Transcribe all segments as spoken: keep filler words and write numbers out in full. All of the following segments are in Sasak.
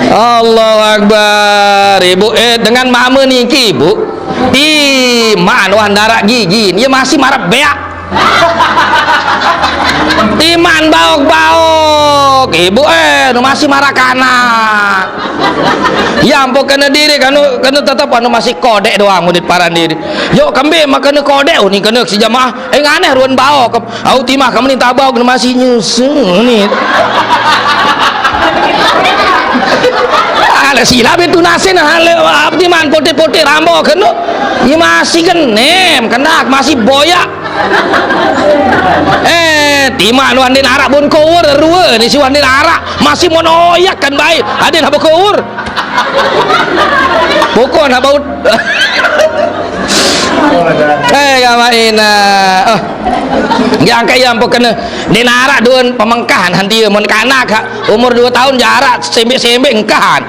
Allahu Akbar, Ibu. Eh, dengan mama niki, Ibu. Timan wah darak gigi, dia masih marah beak. Timan baok-baok, Ibu, eh, nu masih marah kanak. Ya ampun, kena diri, kanu, kena tetap anu masih kodek doang, murid paran diri. Yuk, kembe mah kena kodek, oh, ni kena si jamaah. Eh, nganeh ruan baok. Au timah kamu ni tabau kena masih nyusu ni. Ala sila betu nasin, ala abdi man pote-pote rambo kenu. Ni masih kenem, kena masih boyak. Eh, timan wandin arak bun kower rua ni si wandin arak masih monoyak kan baik. Adin haba kower. Pokok nak baut. Eh, ya maina. Oh. Yang kaya ampun kena. Dia narak dua pemengkahan hanti mun kanak ha, umur dua tahun jarak sembek-sembek engkahan.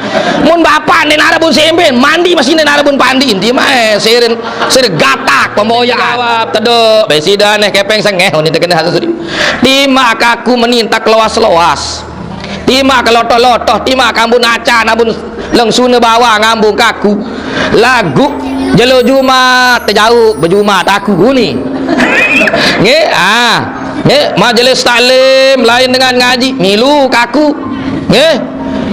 Mun bapak dia narak bun sembek, mandi masih dia narak bun pandi inti mah eh, sirin sir gatak pemboya jawab teduk. Besida neh kepeng sengeh ni terkena satu sudi. Timak aku menintak loas-loas. Timak ke lotoh-lotoh, timak ke ambun acan, ambun lengsuna bawa ngambung kaku. Lagu jelo Jumat, tejauh bejumat aku ni. Nggih, ah. Nggih, majelis taklim lain dengan ngaji, milu kaku. Nggih.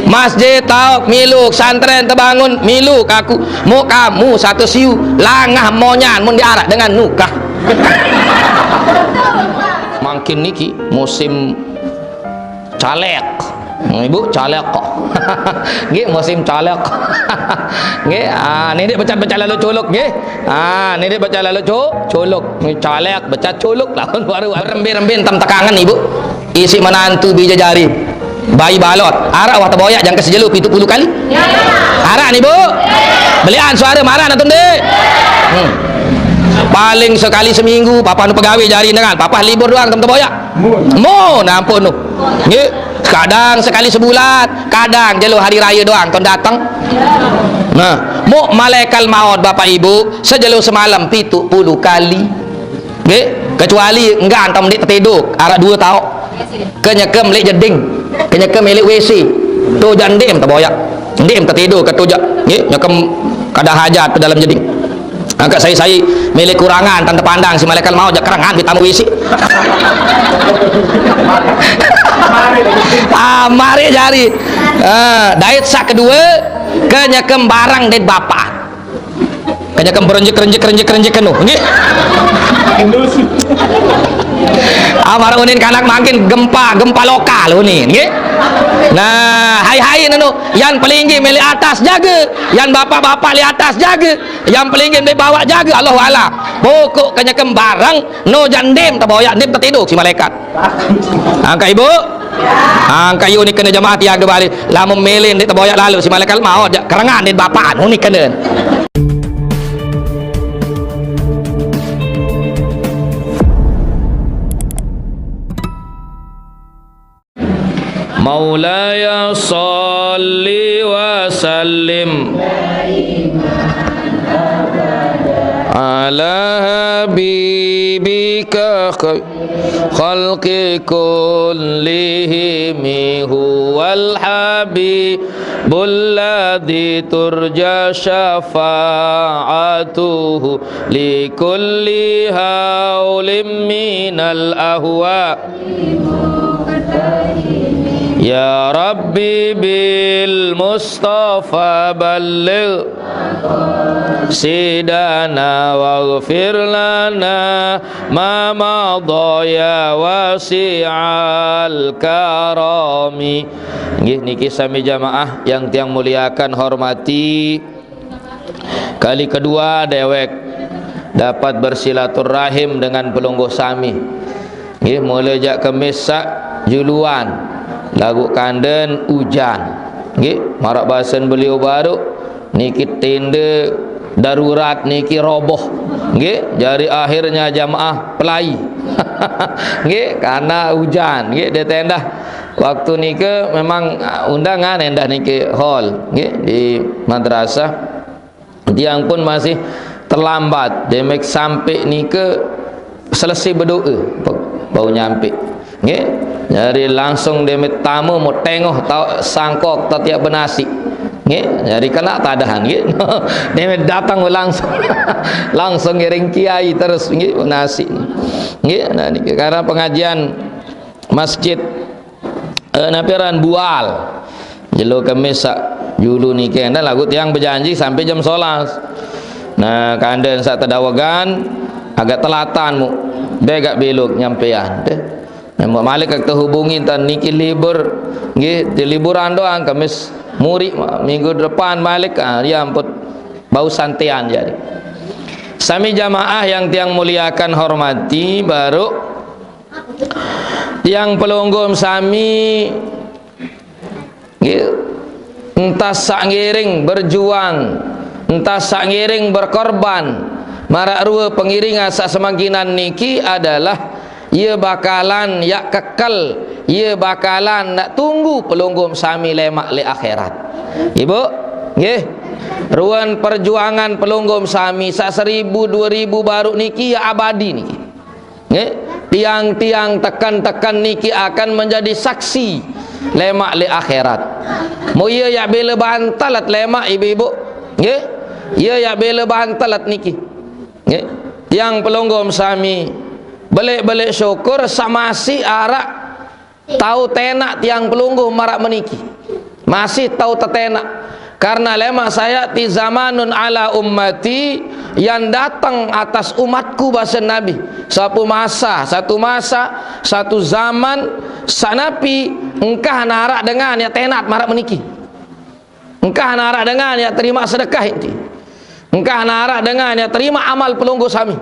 Masjid tauk milu, pesantren terbangun milu kaku. Mau kamu satu siu, langah monyan mun diarak dengan nukah. Mangkin niki musim caleg. Ibu caleg kok. Nggih, musim caleg. Nggih, ah, ini dia pecah-pecah lalu culuk nggih. Ah, ini dia pecah lalu cu, culuk. Ni caleg pecah culuk lawan baru rembe-rembe tam tekangan Ibu. Isi menantu bija jari. Bayi balot, arak wah teboyak jangka sejelo pitu puluh kali. Arak ni Bu. Belian suara marah nak tunde. Hmm. Paling sekali seminggu papa nu pegawe jari dengan papa libur doang tam teboyak. Mun ampun tu. Nggih. Kadang sekali sebulan, kadang jelo hari raya doang ton datang. Nah, mu malaikat maut Bapak Ibu sejelo semalam pitu puluh kali. Nggih, kecuali enggan tam dik teteduk, arak dua tauk. Kenyekem lek jeding, kenyekem lek W C. Tu jandim teboyak. Ndim teteduk ke tu jak. Nggih, nyekem kada hajat ke dalam jeding. Angkat sai-sai milih kurangan tanda pandang si malaikat maut jak kerangan di tamu isi. Ah, mari jari. Ah, dait sak kedua ke nyekem barang dait bapa. Ke nyekem berenjek renjek renjek renjek kenu. Nggih. Amar unin kanak mangkin gempa gempa lokal unin nggih. Nah, hai-hai nanu yang pelinggi milih atas jaga, yang bapak-bapak li atas jaga. Yang pelingin bawa jaga Allahu alam. Pokok kanya kembarang no jandim taboyak dim tertiduk si malaikat. Angka ibu. Angka ibu ni kena jamaah tiaga balik. Lamun melin di taboyak lalu si malaikat maut jak kerengan di bapaan ni kena. مولاي صل وسلم على حبيبك خير الخلق كلهم، هو الحبيب الذي ترجى شفاعته لكل هول من الأهوال. يا ربي بالمصطفى بلغ سيدنا واغفر لنا ما مضى يا واسع الكرم. Nggih, niki sami jamaah yang tiang muliakan, hormati. Kali kedua dewek dapat bersilaturahim dengan pelungguh sami. Nggih, mula jak Kemis sak juluan lagu kanden ujan. Nggih, marak basen beliau baru niki tenda darurat niki roboh. Nggih, jari akhirnya jamaah pelai. Nggih, karena hujan. Nggih, di tenda waktu niki memang, ah, undangan endah niki hall. Nggih, di madrasah. Tiang pun masih terlambat. Demek sampai niki selesai berdoa. Baru nyampe. Nggih. Jadi langsung dia tame mau tengok tau sangkok tau tiap benasi. Nggih, jadi kena tadahan nggih. Dia datang langsung langsung ngiring kiai terus nggih nasi. Nggih, nah niki karena pengajian masjid eh, napi aran Bual. Jelo Kemis sak julu niki enda lagu tiang bejanji sampai jam sebelas. Nah, kanden sak tedawegan agak telatan mu. Begak belok nyampean deh. Nembak malik kita hubungi tan niki libur. Nggih, di liburan doang Kemis muri minggu depan malik ah, ya ampun bau santian jadi. Sami jamaah yang tiang muliakan hormati baru tiang pelungguh sami nggih, entah sak ngiring berjuang, entah sak ngiring berkorban. Marak rua pengiringan sak semangkinan niki adalah ia bakalan yak kekel, ia bakalan nak tunggu pelungguh sami lemak le akhirat. Ibu, nggih. Ruan perjuangan pelungguh sami sak seribu dua ribu baru niki ya abadi niki. Nggih, tiang-tiang tekan-tekan niki akan menjadi saksi lemak le akhirat. Mo iya yak bela bantalat lemak ibu-ibu. Nggih. Iya yak bela bantalat niki. Nggih. Tiang pelungguh sami. Belik-belik syukur samasi arak tau tenak tiang pelungguh marak meniki. Masih tau tetenak. Karena lemak saya ti zamanun ala ummati yang datang atas umatku bahasa Nabi. Satu masa, satu masa, satu zaman sanapi engkah narak dengan ya tenat marak meniki. Engkah narak dengan ya terima sedekah inti. Engkah narak dengan ya terima amal pelungguh sami.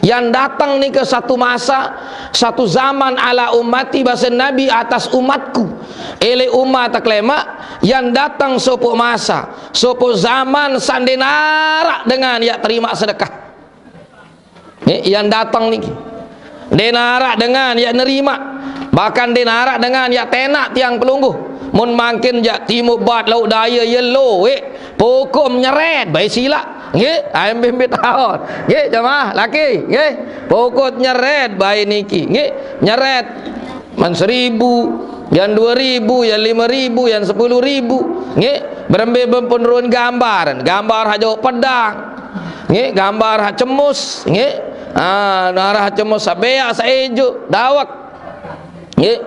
Yang datang ni ke satu masa, satu zaman ala ummati bahasa Nabi atas umatku. Ele umat taklemak yang datang sopok masa, sopok zaman sande narak dengan ya terima sedekah. Ni yang datang ni. Dia narak dengan ya nerima. Bahkan dia narak dengan ya tenak tiang pelungguh. Mun mangkin jak timuk bat lauk daya yelo eh. Pokok nyeret baik silak. Nggih, ayam bimbit tahun. Nggih, jamaah laki. Nggih. Pokok nyeret baik niki. Nggih, nyeret man seribu, yang dua ribu, yang lima ribu, yang sepuluh ribu. Nggih, berembe bempenurun gambar. Gambar hajo pedang. Nggih, gambar ha cemus. Nggih. Ah, narah cemus sabeak saejo dawak. Nggih.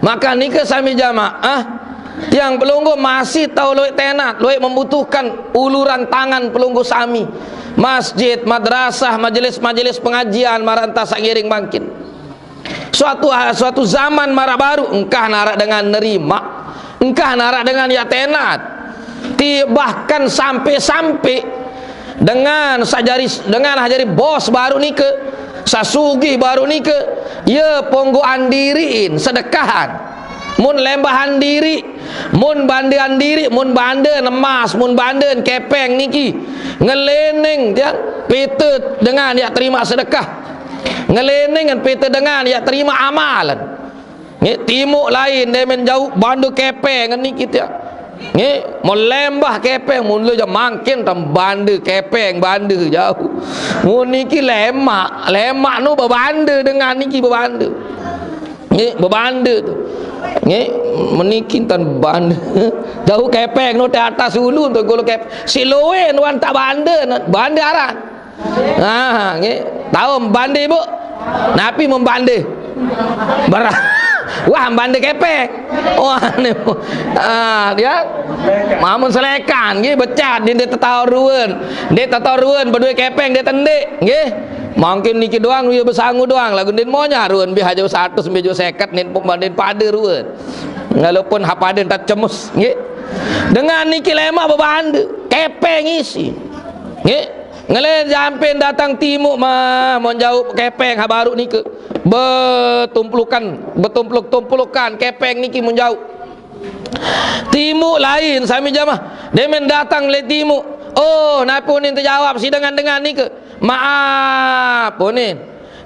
Maka nika sami jamaah tiang pelungguh masih tau luwih tenat, luwih membutuhkan uluran tangan pelungguh sami. Masjid, madrasah, majelis-majelis pengajian maranta sak ngiring bangkit. Suatu suatu zaman mara baru engkah narak dengan nerima, engkah narak dengan ya tenat. Ti bahkan sampai-sampai dengan sajari dengan hajari bos baru nike, sasugih baru nike, ya ponggoan diriin sedekahan. Mun lembahan diri, mun bandean diri, mun bande emas, mun bande kepeng niki ngeleneng tiang pete dengan ya terima sedekah. Ngeleneng kan pete dengan ya terima amalan. Nggih, timuk lain demen jauh bande kepeng niki tiang. Nggih, mun lembah kepeng, mun le mangkin tam bande kepeng, bande jauh. Mun niki lemak, lemak nu bebande dengan niki bebande. Nggih, bebande tu. Nggih, meniki tan bande. Jauh kepeng nu te atas ulu tu gulu kep. Siloe nuan tak bande, bande aran. Ah, nggih. Tahu membande, Bu? Napi membande? Berat. Wah, membande kepeng. Wah, ni. Ah, dia. Mamun selekan, nggih, becat, dia, dia tetau ruan. Dia tetau ruan, berdua kepeng, dia tendik, nggih. Mungkin niki doang, dia besangu doang. Lagu din monya ruan, bih aja seratus, bih aja seket, nin pembanding pada ruan. Walaupun hapadin tak cemus, nggih. Dengan niki lemak bebande, kepeng isi. Nggih. Ngelen jampin datang timuk mah, mun jauh kepeng ha baru nike. Betumplukan, betumpluk-tumplukan kepeng niki mun jauh. Timuk lain sami jamah. Demen datang le timuk. Oh, napi unin terjawab si dengan-dengan nike. Maaf, unin.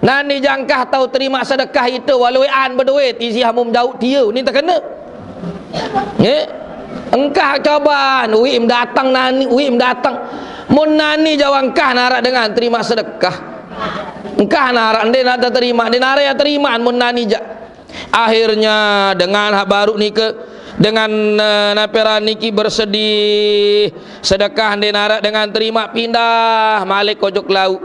Nani jangkah tau terima sedekah itu walau an berduit isi hamum jauh dia unin terkena. Nggih. Engkah coba, uik datang nani, uik datang. Mun nani jauh engkah narak dengan terima sedekah. Engkah narak dia nak terima, dia narak ya terima mun nani jak. Akhirnya dengan hak baru nike, dengan, eh, naperan niki bersedih, sedekah ndeq naraq dengan terima, pindah malik ojok lauq.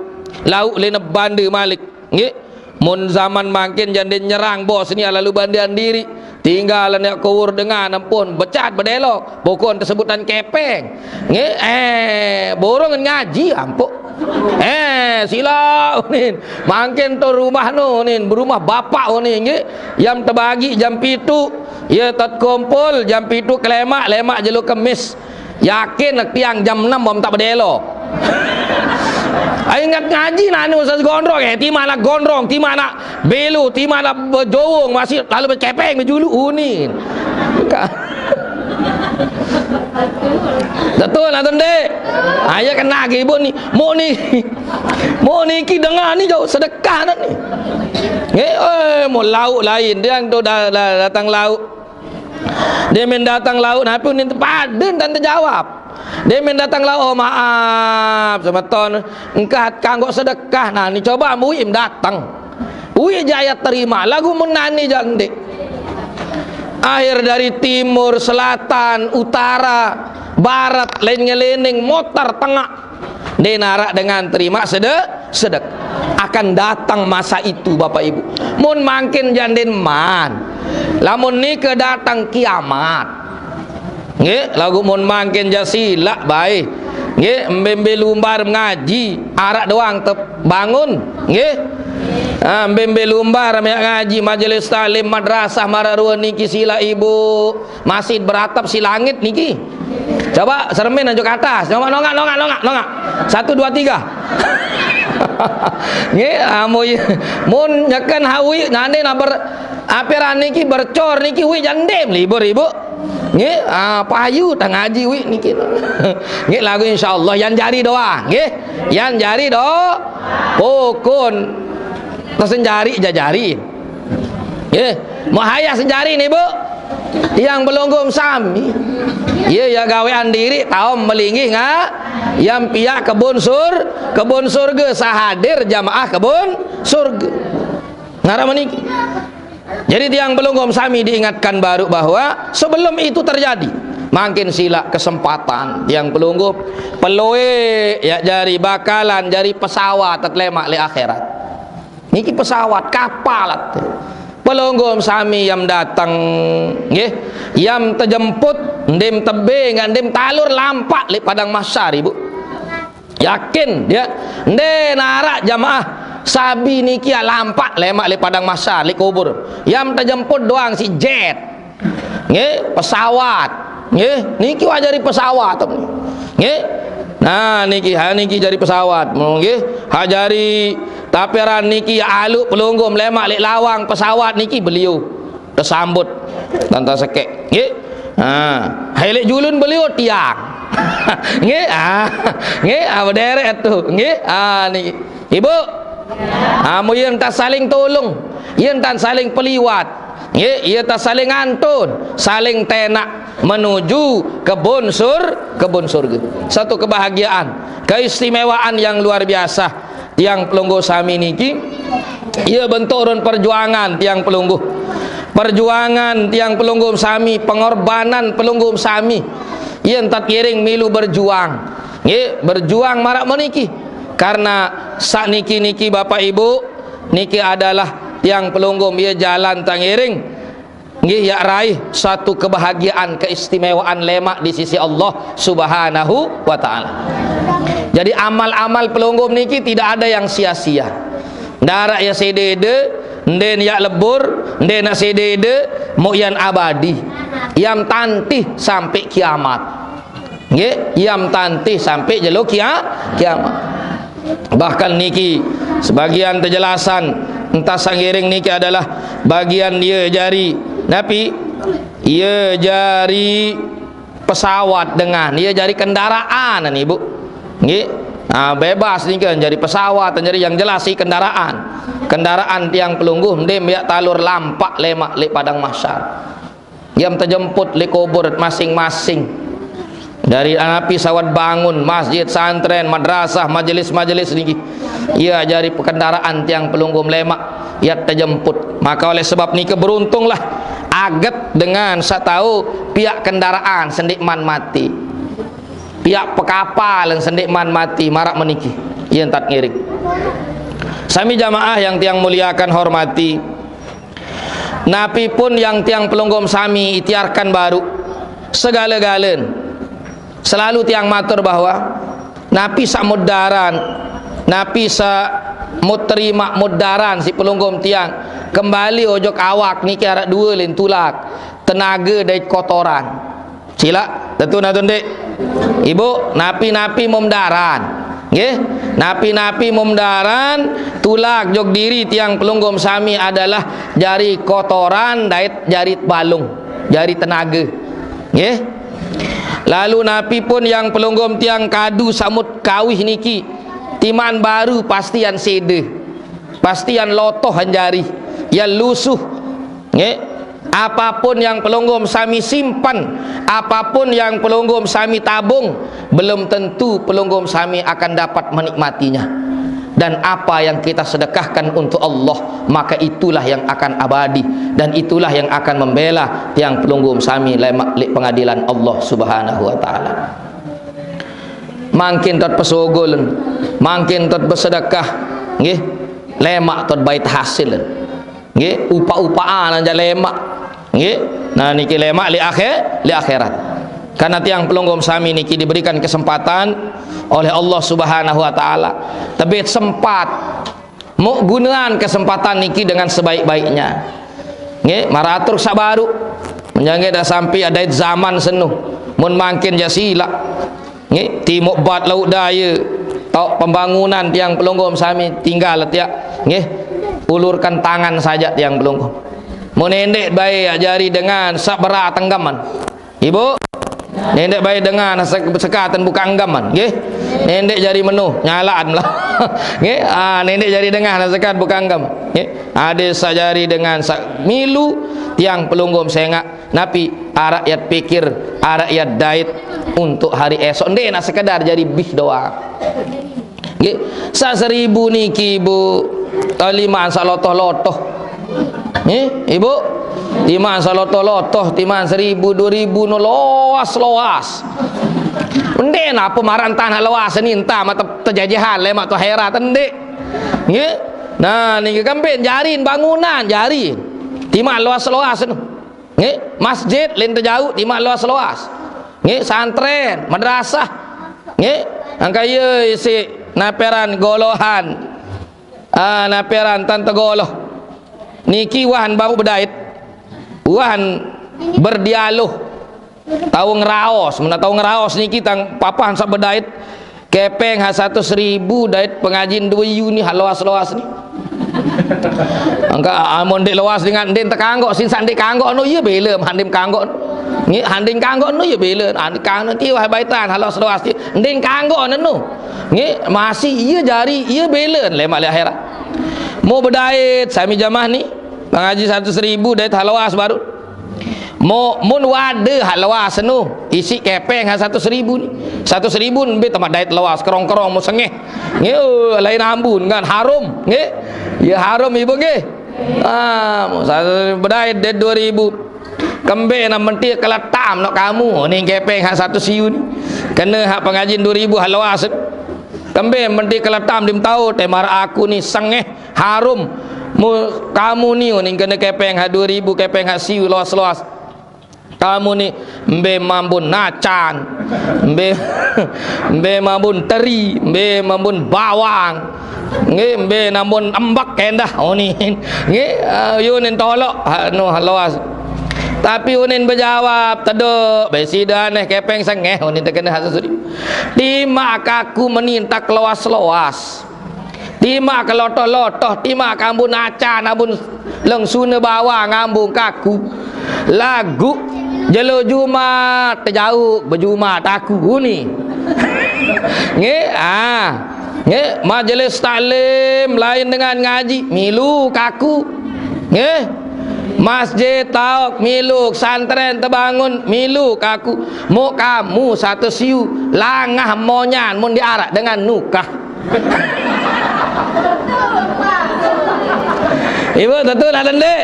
Lauq lene bande malik. Nggih. Mun zaman mangkin jande nyerang bos ni lalu bandean diri. Tinggal anak kuwur dengan ampun becat bedelo. Pokon tesebutan kepeng. Nggih, eh, borong ngaji ampuk. Eh, sila unin. Mangkin to rumah no unin, berumah bapak unin nggih. Jam tebagi jam pitu. Ye tot kumpul jam pitu kelemaq, lemaq jelo kemis. Yakin tiang jam enam bom tak bedelo. Ai inget ngaji nani usah gondrong, eh, ti mana gondrong, ti mana belo, ti mana bejowong, masih lalu becekepeng bejulu unin. Ka-, betul atau ndeq? Ayo kena ke ibu ni. Mau ni. Mau niki dengan ni jauh sedekah nak ni. Nggih, eh, mau lauq lain, dia tu dah, dah datang lauq. Dia main datang lauq, napi unin tepaden dan terjawab. Dia main datang lauq, oh maaf, semeton, engkat kanggo sedekah, nah ni coba muim datang. Uwi jaya terima, lagu mun nani jaq ndeq. Akhir dari timur, selatan, utara, barat, lain ngelening, motor, tengaq. Ndeq naraq dengan terima sede-, sedek. Akan datang masa itu, Bapak Ibu. Mun mangkin jaq ndeqman. Lamun nike datang kiamat. Nggih, laguq mun mangkin jaq silaq bae. Nggih, mbe-mbe lumbar ngaji, araq doang tebangun. Nggih. Ah, mbe-mbe lumbar meq ngaji, majelis taklim, madrasah, maraq rue niki silaq, Ibu. Masjid beratap si langit niki. Coba seremin aja ke atas. Coba nongak, nongak, nongak, nongak. Satu, dua, tiga. Nggih, amun, mun nyeken hawi, nane naber, apiran niki bercor niki wi jandem libur, Ibu. Nggih, ah, payu tang ngaji wi niki. Nggih, lagu insyaallah yan jari doang, nggih. Yan jari do. Pokon tesenjari jajari. Nggih, mau hayah senjari ni, Bu. Tiang pelungguh sami. Ye, ya gawean diri taom melinggih nga-, yang piaq kebun sur-, kebun surga, sahadir jamaah kebun surga. Ngaraq meniki. Jadi tiang pelungguh sami diingatkan baru bahwa sebelum itu terjadi, mangkin silaq kesempatan tiang pelungguh peloe ya jari bakalan jari pesawat tet lemaq leq akhirat. Niki pesawat, kapal. Pelungguh sami yam dateng, nggih. Yam tejemput, ndim tebe, nggak ndim talur lampaq leq padang mahsyar, Ibu. Yakin dia, ndeq naraq jamaah sabi niki ya lampaq lemaq leq padang mahsyar, leq kubur. Yam tejemput doang si jet. Nggih, pesawat. Nggih, niki wah jari pesawat. Nggih. Nah, niki, ha niki jari pesawat. Nggih, ha jari taperan niki aluq pelungguh lemaq leq lawang pesawat niki beliau tesambut dan tesekeq. Nggih. Ha, hai leq julun beliau tiang. Nggih, ah, nggih, ah, bedereq tu. Nggih, ah, niki. Ibu, ah, mu yen tan saling tolong, yen tan saling peliwat, nggih, yen tan saling antun, saling tenaq menuju kebun sur-, kebun surga. Satu kebahagiaan, keistimewaan yang luar biasa. Tiang pelungguh sami niki, iye bentuk run perjuangan tiang pelungguh. Perjuangan tiang pelungguh sami, pengorbanan pelungguh sami. Iye entat ngiring milu berjuang. Nggih, berjuang maraq meniki. Karena sakniki-niki, Bapak Ibu, niki adalah tiang pelungguh, iye jalan tangiring. Nggih, ya raih suatu kebahagiaan, keistimewaan lemaq di sisi Allah Subhanahu wa Ta'ala. Jadi, amal-amal pelungguh niki tidak ada yang sia-sia. Ndaraq ya sedede, nden ya lebur, nden ya sedede, muq yan abadi. Yam tantih sampai kiamat. Nggih, yam tantih sampai jelo kia-, kiamat. Bahkan niki sebagian penjelasan entah sangiring niki adalah bagian dia jari napi? Ia jari pesawat dengan, ia jari kendaraan ni, Bu. Nggih. Ah, bebas niki jari pesawat, jari yang jelas si kendaraan. Kendaraan tiang pelungguh ndim ya talur lampaq lemaq leq padang mahsyar. Yam tejemput leq kubur masing-masing. Dari napi sawat bangun, masjid, santren, madrasah, majelis-majelis niki. Ia jari pekendaraan tiang pelungguh lemaq. Yat terjemput. Maka oleh sebab niki beruntunglah aget dengan saq tao piaq kendaraan sendeqman mati. Piaq pekapalan sendeqman mati maraq meniki. Yen tat ngiring. Sami jamaah yang tiang muliakan hormati. Napi pun yang tiang pelungguh sami itiarkan baruq segale-galen. Selalu tiang matur bahwa napi saq mudaran, napi saq mut terimaq mudaran siq pelungguh tiang kembali ojok awak niki araq due len tulak, tenage dait kotoran. Silaq, tetu natu ndeq? Ibu, napi-napi mumdaran. Nggih, napi-napi mumdaran tulak jok diri tiang pelungguh sami adalah jari kotoran dait jari balung, jari tenage. Nggih. Lalu napi pun yang pelungguh tiang kadu samut kawih niki, timan baru pastian sede, pastian lotoh jari, ya lusuh. Nggih. Apapun yang pelungguh sami simpan, apapun yang pelungguh sami tabung, belum tentu pelungguh sami akan dapat menikmatinya. Dan apa yang kita sedekahkan untuk Allah, maka itulah yang akan abadi, dan itulah yang akan membela tiang pelungguh sami lemaq leq pengadilan Allah Subhanahu wa taala. Mangkin tot pesugul, mangkin tot besedekah, nggih, lemaq tot bait hasil. Nggih, upaq-upaqan jaq lemaq. Nggih. Nah, niki lemaq leq akhir, leq akhirat. Karena tiang pelungguh sami niki diberikan kesempatan oleh Allah Subhanahu wa taala. Tebit sempat. Muq gunean kesempatan niki dengan sebaik-baiknya. Nggih, maraq atur saq baruq. Menjange dah sampai adait zaman senu. Mun mangkin jaq silaq. Nggih, timuq bat lauq daye. Taoq pembangunan tiang pelungguh sami tinggal tiaq. Nggih, ulurkan tangan saja tiang pelungguh. Mun ndeq bae jari dengan saq berat enggaman. Ibu, ndeq bae dengan sek-, sekaten bukaq enggaman, nggih. Ndeq jari meno, nyalaqan lah. Nggih, ah, ndeq jari dengan sekat bukaq enggam. Nggih, ade saq jari dengan saq milu tiang pelungguh sengaq napi araq yat pikir, araq yat dait untuk hari esok. Ndeq naq sekedar jari bih doang. Nggih, saq seribu niki, Bu, eh, timaq saq lotoh-lotoh. Nggih, Ibu, timaq saq lotoh-lotoh, timaq seribu, due ribu no loas-loas. Ndeq napa maraq entah naq loas ni, entah maq te-, tejajahan lemaq to herat, ndeq. Nggih. Nah, niki kembeq jarin bangunan, jarin. Timaq loas-loas no. Nggih, masjid len tejauq timaq loas-loas. Nggih, santren, madrasah. Nggih, angkaq ye isiq naperan golohan. Ah, naperan tan tegoloh. Niki wahan baruq bedait. Wahan berdialog. Tao ngeraos, mena tao ngeraos niki tang papahan saq bedait. Kepeng ha satus ribu dait pengajin due iyu ni ha loas-loas ni. Angkaq amun ndeq loas dengan ndeq tekanggoq, sin saq ndeq kanggoq no, ie bele, handem kanggoq. Nggih, handem kanggoq no, ie bele. Handem kanggoq ti wah baitan ha loas-loas ti. Ndeq kanggoq no. Nggih, masih ie jari, ie bele lemaq leq akhirat. Mo bedait sami jamaah ni, pengaji satus ribu dait ha loas baruq. Mo-, mun wade ha loas no, isiq kepeng ha satus ribu ni. Satus ribu mbe temaq dait loas, kerong-kerong mo sengeh. Nggih, oh, lain ambun kan, harum, nggih. Ya harum ibu nggih. Ah, mo satus ribu bedait dait due ribu. Kembeq naq menti keletam nok kamu, ni kepeng ha satus siu ni. Kene ha pengajin due ribu ha loas. Kembeq menti keletam dim tao, te maraq aku ni sengeh. Harum. Mu-, kamu ni uning kene kepeng ha due ribu, kepeng ha siu loas-loas. Kamu ni mbe mambun nacan, mbe, mbe mambun teri, mbe mambun bawang. Nggih, mbe nambun embek endah unin. Nggih, ah, unin toloq, ha, no, loas. Tapi unin bejawab, "Tedoq, be side aneh kepeng sengeh," unin tekene ha sesudi. Timaq kaku menintak loas-loas. Timaq ke lotoh-lotoh, timaq ke ambun acan, ambun lengsune bawang, ambun kaku. Laguq jelo Jumat tejauq bejumat aku ni. Nggih, ah. Nggih, majelis taklim lain dengan ngaji, milu kaku. Nggih. Masjid taoq milu, santren tebangun milu kaku. Muk kamu satu siu, langah monyan mun diaraq dengan nukah. Ibu, betul lah, Ndek?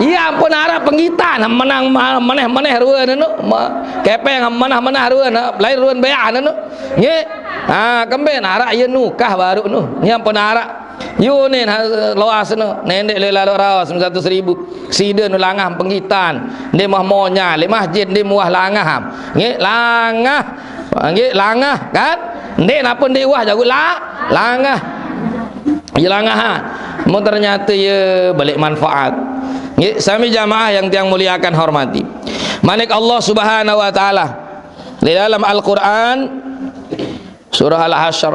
Iya, ampun araq penggitan, menang ma-, meneh-meneh ruen anu, ma-, kepeng menah-menah ruen, lain ruen bean anu. Nggih. Ah, kemben araq ye nukah baru nu. Nyi ampun araq. Yu nin ha, loas nu. Nendek le lalu raos seratus ribu. Side nu langah penggitan. Ndeq mah monya, le masjid ndeq muah langah. Nggih, langah. Nggih, langah kan? Ndeq napa ndeq wah jago la-, langah. Ye langah, ha. Mun ternyata ye balik manfaat. Nggih, sami jamaah yang tiang muliakan hormati. Manik Allah Subhanahu wa taala di dalam Al-Qur'an, surah Al-Hasyr.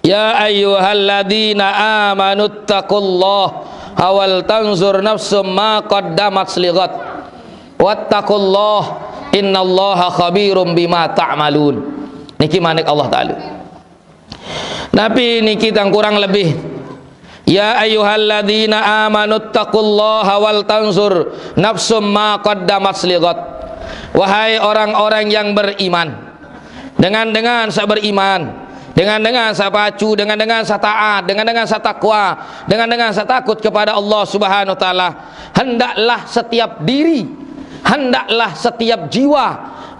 "Ya ayyuhalladzina amanu taqullaha wal tanzur nafsum ma qaddamat lighad. Wattaqullaha innallaha khabirum bima ta'malun." Niki manik Allah Ta'ala. Napi niki tang kurang lebih. "Ya ayyuhalladzina amanu taqullaha wal tanzur nafsum ma qaddamat lighad." Wahai orang-orang yang beriman, dengan-dengan saq beriman, dengan-dengan saq pacu, dengan-dengan saq taat, dengan-dengan saq takwa, dengan-dengan saq takut kepada Allah Subhanahu wa taala, hendaklah setiap diri, hendaklah setiap jiwa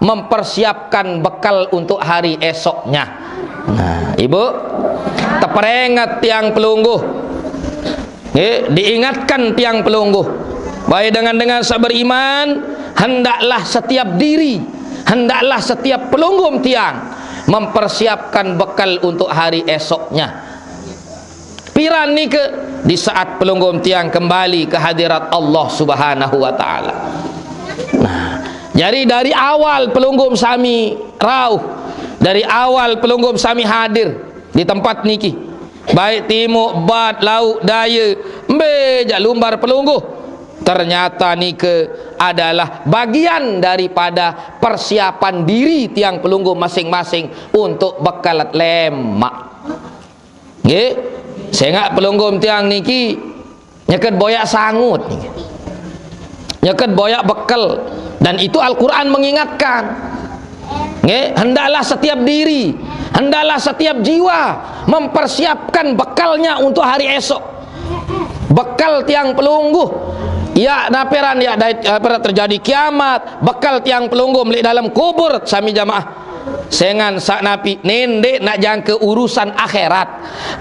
mempersiapkan bekal untuk hari esoknya. Nah, Ibu, teperenget tiang pelungguh. Nggih, diingatkan tiang pelungguh. Wahai dengan-dengan saq beriman, hendaklah setiap diri, hendaklah setiap pelungguh tiang mempersiapkan bekal untuk hari esoknya. Piran nike? Di saat pelungguh tiang kembali ke hadirat Allah Subhanahu wa taala. Nah, jari dari awal pelungguh sami rauh, dari awal pelungguh sami hadir di tempat niki, baik timuq, bat, lauq, daye, mbe jaq lumbar pelungguh, ternyata nike adalah bagian daripada persiapan diri tiang pelungguh masing-masing untuk bekal lemaq. Nggih, sengaq pelungguh tiang niki nyeket boyaq sangut niki. Nyeket boyaq bekel. Dan itu Al-Qur'an mengingatkan. Nggih, hendaklah setiap diri, hendaklah setiap jiwa mempersiapkan bekalnya untuk hari esok. Bekal tiang pelungguh, ya, naperan, ya, dait, eh, pera terjadi kiamat, bekal tiang pelungguh meleq dalem kubur, sami jamaah. Sengan saq napi, nendeq naq jangke urusan akhirat.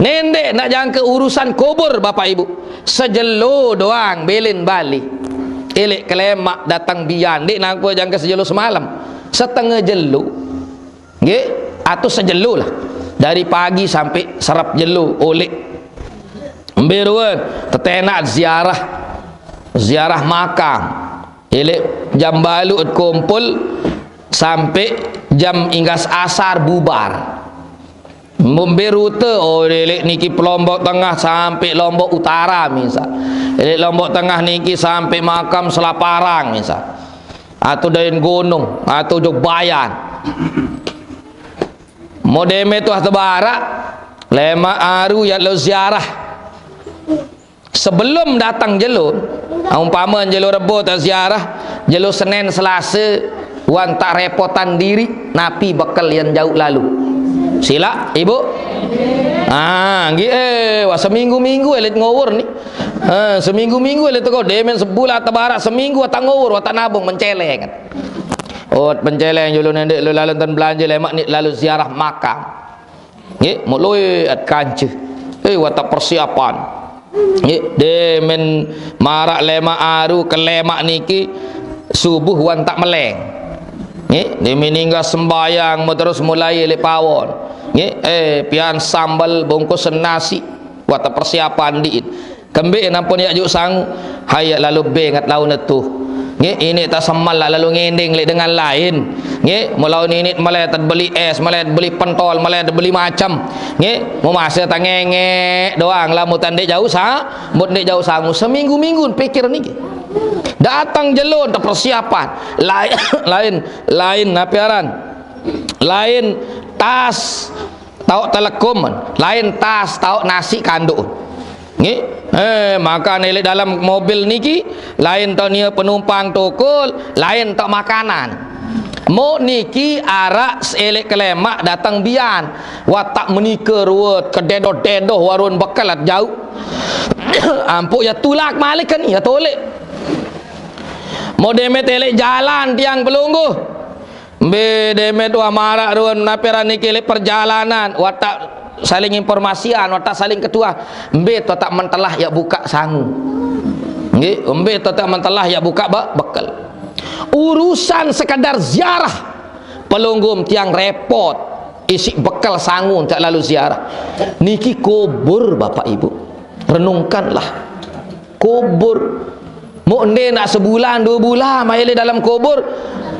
Nendeq naq jangke urusan kubur, Bapak Ibu. Sejelo doang bilin bali. Eleq kelemaq dateng bian, ndeq nangko jangke sejelo semalem. Setenge jelo. Nggih, atus sejelo lah. Dari pagi sampai serep jelo, oleq. Mbe ruen, tetenak ziarah. Ziarah makam. Eleq jam baluq kumpul sampai jam inggas asar bubar. Mbe rute, oh, eleq niki Lombok Tengah sampai Lombok Utara misal. Eleq Lombok Tengah niki sampai makam Selaparang misal. Atau Daen Gunung, atau Jogbayan. Modeme tuah tebarak, lemaq aru yaq lo ziarah. Sebelum datang jelo, umpame jelo Rebo tak ziarah, jelo Senin Selase, wan tak repotan diri, napi bekel yen jauq lalo. Silaq, Ibu? Ah, nggih, eh, wah, seminggu-minggu elit ngowur ni. Eh, seminggu-minggu elit teko, demen sebulan tebarak, seminggu watak ngowur, watak nabung, menceleng. Oh, penceleng jelo nendeq lo lalo ten belanje lemaq ni lalo ziarah makam. Nggih, muk lueq at kance. Eh, watak persiapan. Nggih, demen marak lemaq aru ke lemaq niki subuh wan tak meleng. Nggih, demen ninggal sembayang, mau terus mulai leq pawon. Nggih, eh, pian sambel bungkus nasi, watak persiapan diit. Kembeq nampun yaq juk sangu, hai yaq lalo benget laun etuh. Nggih, iniq tasemal laq lalo ngendeng leq dengan lain. Nggih, mulaun iniq mele tet beli es, mele tet beli pentol, mele tet beli macem. Nggih, memase tangengek doang lamun tan ndeq jauq sa-, mut ndeq jauq sangu seminggu-minggu pikir niki. Datang jelo entek persiapan. Lain, lain, lain napi aran? Lain tas taoq telegum, lain tas taoq nasi kanduk. Nggih. Eh, makan eleq dalem mobil niki, lain taoq nie penumpang tokol, lain taoq makanan. Muk niki araq eleq kelemaq dateng bian. Watak menike ruwet, kededoh-dedoh warun bekelet jauq. Ampuk ya tulak malik kan, ya tolek. Mau demet elek jalan tiang pelungguh. Mbe demet wah marak ruen nape ran niki lek perjalanan, watak saling informasian, watak saling ketuah. Mbe totak mentelah ya buka sangu. Nggih, mbe totak mentelah ya buka be-, bekel. Urusan sekadar ziarah pelungguh tiang repot. Isik bekel sangu tak lalu ziarah. Niki kubur, Bapak Ibu. Renungkanlah. Kubur. Mok ende nak sebulan, dua bulan, mayele dalam kubur.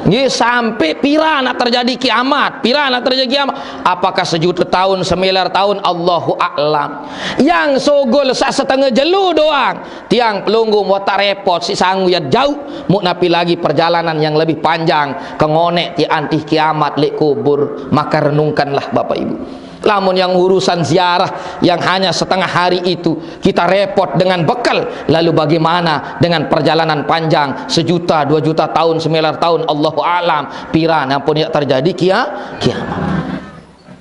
Nggih, sampai pira nak terjadi kiamat, pira nak terjadi kiamat. Apakah sejuta tahun, semiliar tahun, Allahu a'lam. Yang sogol sak setengah jelo doang. Tiang pelungguh watak repot, si sangu ya jauh, mok napi lagi perjalanan yang lebih panjang, ke ngonek ti antih kiamat lek kubur, maka renungkanlah Bapak Ibu. Lamun yang urusan ziarah yang hanya setengah hari itu, kita repot dengan bekal, lalu bagaimana dengan perjalanan panjang sejuta, dua juta tahun, semiliar tahun, Allahu alam, pira ampun ya terjadi kia-, kiamat.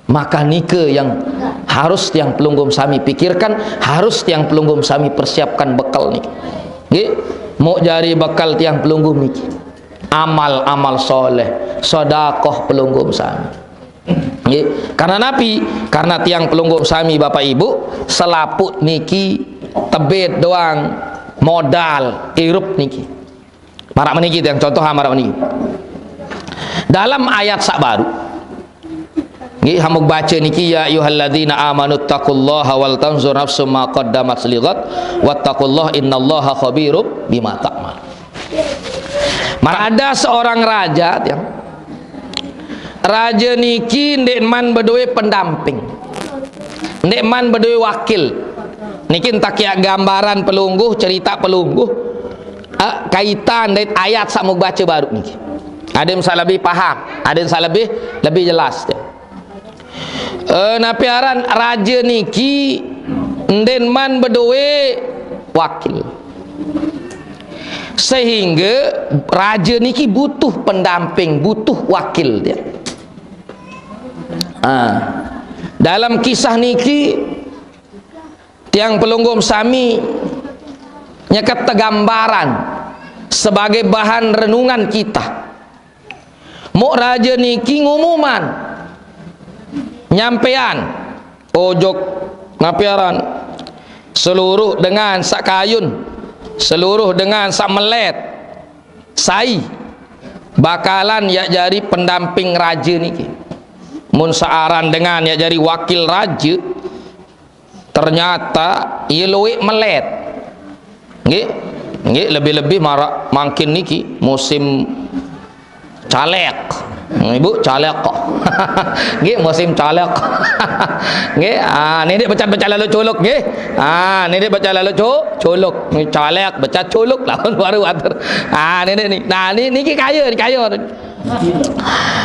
Maka nike yang harus tiang pelungguh sami pikirkan, harus tiang pelungguh sami persiapkan bekal niki. Nggih, mau jari bekal tiang pelungguh niki. Amal-amal soleh, sedekah pelungguh sami. Nggih, karena napi? Karena tiang pelungguh sami Bapak Ibu, selaput niki tebet doang modal irup niki. Marak meniki tiang contoh marak meniki. Dalam ayat sak baru. Nggih, hamuk baca niki, "Ya ayyuhalladzina amanu taqullaha wal tanzur nafsum ma qaddamat lighat wattaqullaha innallaha khabirum bima ta'mal." Mar ada seorang raja, tiang. Raja niki ndek man bedoe pendamping. Ndek man bedoe wakil. Niki entah kia gambaran pelungguh, cerita pelungguh. Eh, kaitan dari ayat sak mau baca baru niki. Ada yang sak lebih paham, ada yang sak lebih, lebih jelas, tiang. Eh, napi aran raja niki nden man bedoe wakil. Sehingga raja niki butuh pendamping, butuh wakil dia. Ah. Dalam kisah niki, tiang pelungguh sami nyeket tegambaran sebagai bahan renungan kita. Mok raja niki ngumuman, nyampean, ojok napi aran, seluruh dengan sak kayun, seluruh dengan sak melet, sai bakalan ya jari pendamping raja niki. Mun searan dengan ya jari wakil raja, ternyata ye luwek melet. Nggih. Nggih, lebih-lebih marak mangkin niki musim caleg. Ibu caleg kok. Nggih, musim caleg. Nggih, ah, nini becat-becat lalu culuk nggih. Ah, nini becat lalu cu-, culuk. Nggih, caleg becat culuk lawan baru atur. Ah, nini ni. Nah, ni niki kaya, ni kaya.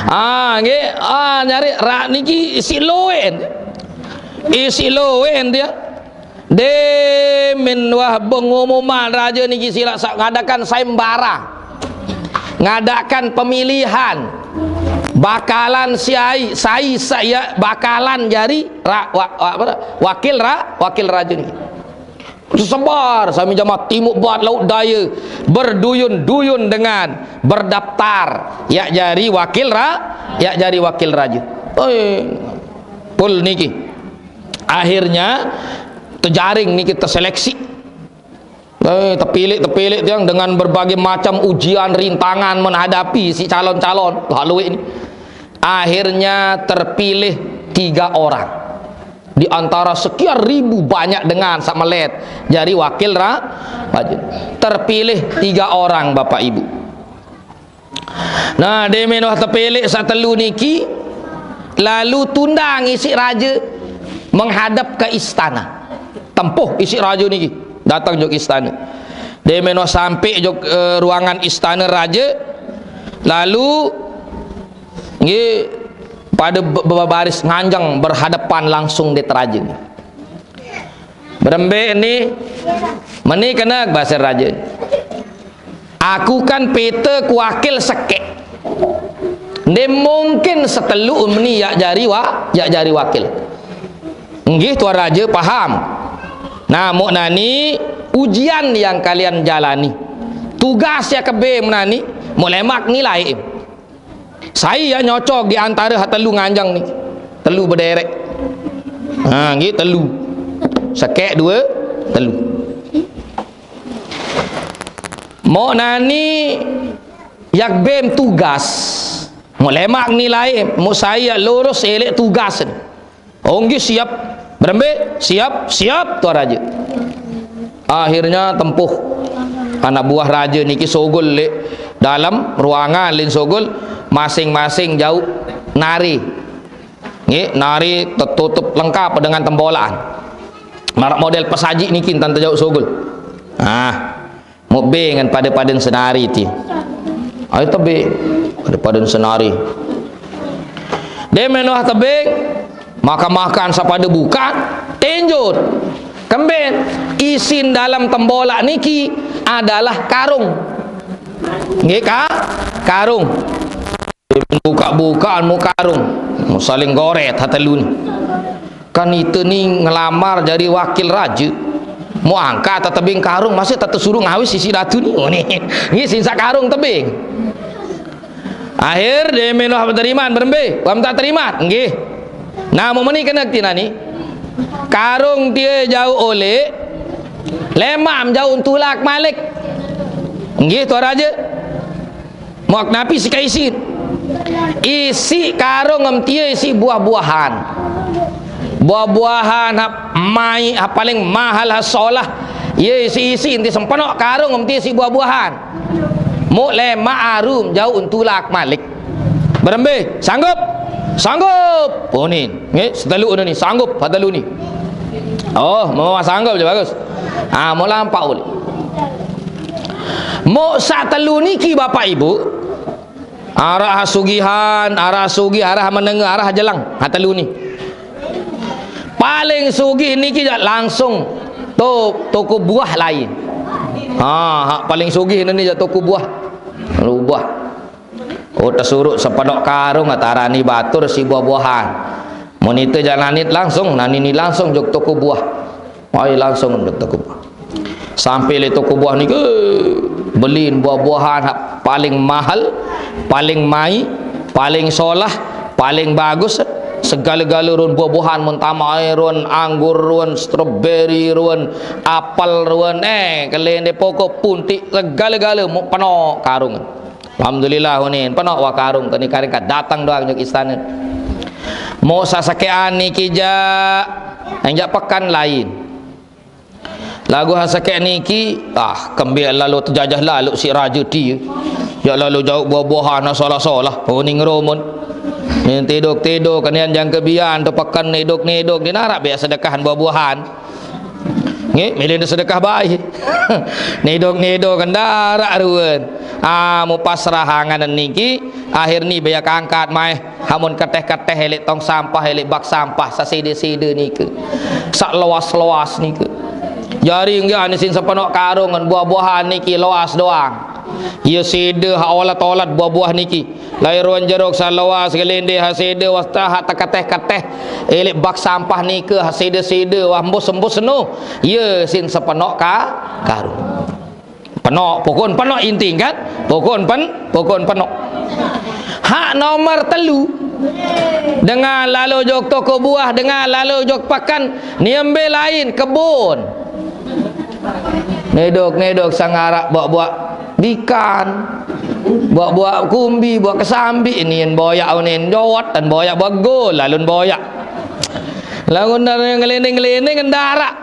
Ah, nggih, ah, nyari rak niki isi loen. Isi loen dia. Demen wah pengumuman raja niki silak sa-, ngadakan sayembara. Ngadakan pemilihan. Bakalan siai, sai saya bakalan jari ra-, wa-, wa-, apa, wakil ra-, wakil raja niki. Tersebar sami jamaah timur barat laut daya, berduyun-duyun dengan berdaftar ya jari wakil ra-, ya jari wakil raja. Oi, pul niki. Akhirnya terjaring niki, terseleksi. Eh, terpilih, terpilih tiang dengan berbagai macam ujian, rintangan menghadapi si calon-calon. Lalu ini akhirnya terpilih tiga orang di antara sekian ribu banyak dengan sak melet. Jadi wakil ra-, raja. Terpilih tiga orang, Bapak Ibu. Nah, demen wah tepelek sak telu niki, lalu tundang isik raja menghadap ke istana. Tempuh isik raja niki, datang jok istana. Demen wah sampai jok, eh, ruangan istana raja, lalu nggih pada be-, bebaris nganjeng berhadapan langsung det raja. Berembe ni, meni kena bahasa raja. Aku kan peta ku wakil sekek. Nde mungkin setelu meni yak jari wa-, yak jari wakil. Nggih, Tuan Raja, paham. Nah, mok nani ujian yang kalian jalani. Tugas ya kebem nani, mok lemak nilai. Sai ya nyocok di antara ha telu nganjang ni. Telu bederek. Ha, nggih telu. Sekek dua, telu. Mok nani yak bem tugas. Mok lemak nilai, mok sai ya lurus elek tugas. Oh, nggih siap. Berembe? Siap, siap, tuan raja. Akhirnya tempuh anak buah raja niki sogol lek dalam ruangan lin sogol, masing-masing jauh nari. Nggih, nari tertutup lengkap dengan tembolaan. Marak model pesaji niki tante jauh sogol. Ah, mok be ngan pada-padan senari ti. Ayo tebing, pada-padan senari. Dia menoh tebing, makan-makan sapada bukan, tenjut. Kemben, isin dalam tembolak niki adalah karung. Nggih ka? Karung. Buka-bukaan mok karung. Mok saling goret ha telu ni. Kan ite ni ngelamar jadi wakil raja. Mok angkat tebing karung, masih tak suruh ngawis isi datu ni. Oh, ni. Nggih sinsak karung tebing. Akhir dia menoh teriman berembe. Wam tak teriman. Nggih. Nah, mok meni kena tina ni. Karung tie jauh oleh lemam jauh tulak malik. Nggih, tuan raja. Mok napi si kaisin? Isi karung em tie isi buah-buahan. Buah-buahan ha mai ha paling mahal ha solah. Ye isi-isi enti sempenok karung em tie isi buah-buahan. Mok lemak arum jauh tulak malik. Berembe? Sanggup? Sanggup. Oh ni. Nggih, setelu ni sanggup ha telu ni. Oh, mau sanggup je bagus. Ah, mok lampak ulih. Mok sak telu niki bapak ibu. Arah sugihan, arah sugih, arah menengah, arah jelang. Ha telu ni. Paling sugih niki jak langsung to toko buah lain. Ha, hak paling sugih ni jak toko buah. Lubah. Oh, tesurut sepenok karung atarani batur si buah-buahan. Mok ite jak nanit langsung, nani ni langsung jok toko buah. Ai langsung jok toko buah. Sampai le toko buah niki belin buah-buahan hak paling mahal, paling mai, paling solah, paling bagus. Segala-gala ruan buah-buahan mok tamai ruan anggur ruan strawberry ruan apel ruan eh kelende pokok puntik segala-gala mok penok karung. Alhamdulillah unin penok wa karung keni karing ka datang doang jok istana. Mok sasakean niki jak enjak pekan lain. Lagu ha sakek niki, ah, kembe lalu tejajah lalu si raja tie. Ya lalu jauh buah-buahan solah-solah. Oh, ni ngeromun. Ni tiduk-tiduk kenian jang kebian tu pekan niduk-niduk di narak biak sedekahan buah-buahan. Nggih, milih sedekah baik. Niduk-niduk kendarak ruan. Ah, mok pasrah angan niki, akhir ni biak angkat mai. Hamun keteh-keteh elek tong sampah, elek bak sampah, sasede-sede nike. Sak loas-loas nike. Jari nggih ane sin sepenok karung ngan buah-buahan niki loas doang. Ye sede ha olat-olat buah-buah niki. Lai ruan jeruk sa loas gelende ha sede wasta ha teketeh-keteh. Elek bak sampah nike ha sede-sede wah embus-embus no. Ye sin sepenok ka karung. Penok, pokon penok inti kan? Pokon pen, pokon penok. Hak nomor telu. Dengan lalu jok toko buah, dengan lalu jok pekan, niembe lain kebun. Nedok, nedok sangarak buak-buak bikan. Buak-buak kumbi, buak kesambi, nien boyak unin jowat, dan boyak begol, lalun boyak. Lagun dari ngelinding-ngelinding darak.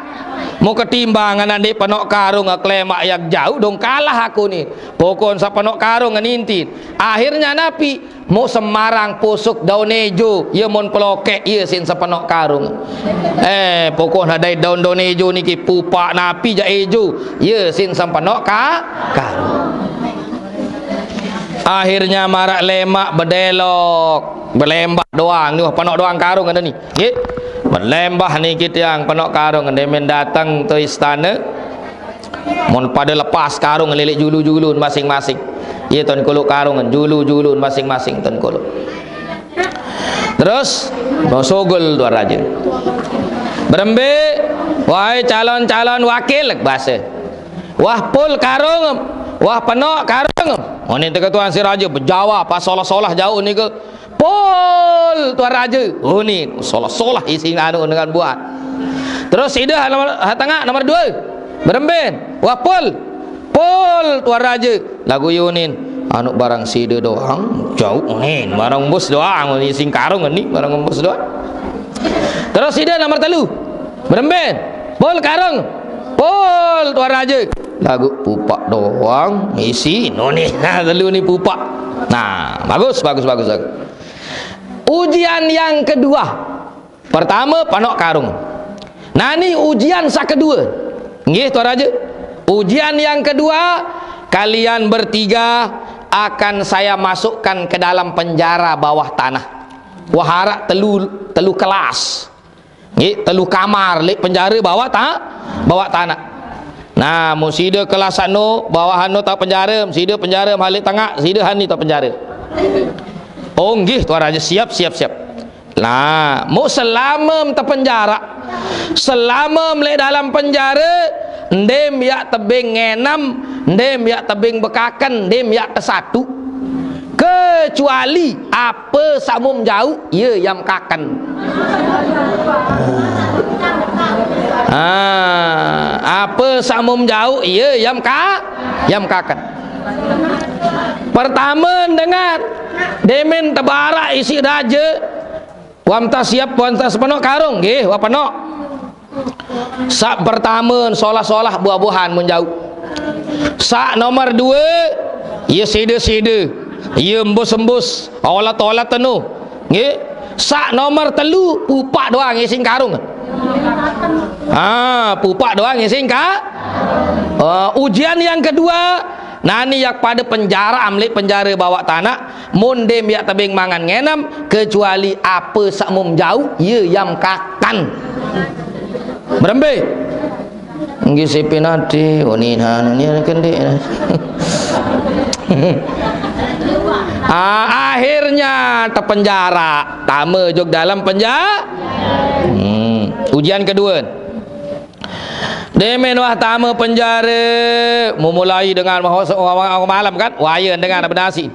Mok ketimbang anak ndik penok karung ngeklemak yak jauh dong kalah aku ni. Pokon sa penok karung ngenintin. Akhirnya napi? Mok semarang pusuk daun ejo, ye mon pelokek ye sin sepenok karung. Eh, pokon hadai daun-daun ejo niki pupak napi jak ejo, ye sin sepenok ka karung. Akhirnya marak lemak bedelok, belembah doang ni, wah, penok doang karung ada ni. Nggih. Melembah niki tiang penok karung ndemen datang to istana. Mon pada lepas karung lelek julu-julu masing-masing. Ye ton kuluk karung julu-julu masing-masing ton kuluk. Terus mau sogol tuan raja. Berembe Wahai calon-calon wakil, bahasa. Wah pul karung, wah penok karung. Unin teka tuan si raja bejawa, pas solah-solah jauh ni ke. Pul tuan raja. Unin, solah-solah isi anu dengan buat. Terus sida ha nomor, ha tengah nomor dua. Berembin. Wah pul. Pul tuan raja. Lagu Yunin. Anu barang sida doang, jauh unin. Barang embus doang, isi karung ni, barang embus doang. Terus sida nomor telu. Berembin. Pul karung. Pul tuan raja. Lagu pupak doang, isi noni. Nah, telu ni pupak. Nah, bagus, bagus, bagus, bagus. Ujian yang kedua. Pertama, panok karung. Nah, ni ujian sa kedua. Nggih, tuan raja. Ujian yang kedua, kalian bertiga akan saya masukkan ke dalam penjara bawah tanah. Wah, arak telu, telu kelas. Nggih, telu kamar, lek penjara bawah ta-, bawah tanah. Nah, mun sida kelas anu, bawah anu tau penjara, sida penjara halik tengah, sida hani tau penjara. Oh, nggih, tuan raja, siap, siap, siap. Nah, mu selama tepenjara, selama lek dalam penjara, ndem yak tebing ngenem, ndem yak tebing bekaken, ndem yak kesatu. Kecuali apa saq mum jauq, ye yam kaken. Ah, apa saq mum jauq, ye yam ka-, yam kaken. Pertama, dengar, demen tebarak isi raja, wamta siap, wamta sepenok karung, nggih, wa penok. Saq pertame, solah-solah buah-buahan mun jauq. Saq nomor due, ye side-side, ye embus-embus, olat-olat tenu. Nggih. Saq nomor telu, pupak doang ngising karung. Ah, pupak doang ngising ka-, eh, ujian yang kedua, nani yak pade penjara, amlik penjara bawaq tanaq, mun dem yak tebing mangan ngenem, kecuali ape saq mum jauq, ye yam kakan. Berembe? Nggih sipin ade, oh, ni, nah, ni, ni, kendik. Ah, akhirnya tepenjara. Tame jok dalam penja-, hmm. Ujian kedua. Demen wah tame penjara, memulai dengan malam kan, waya dengan benasi.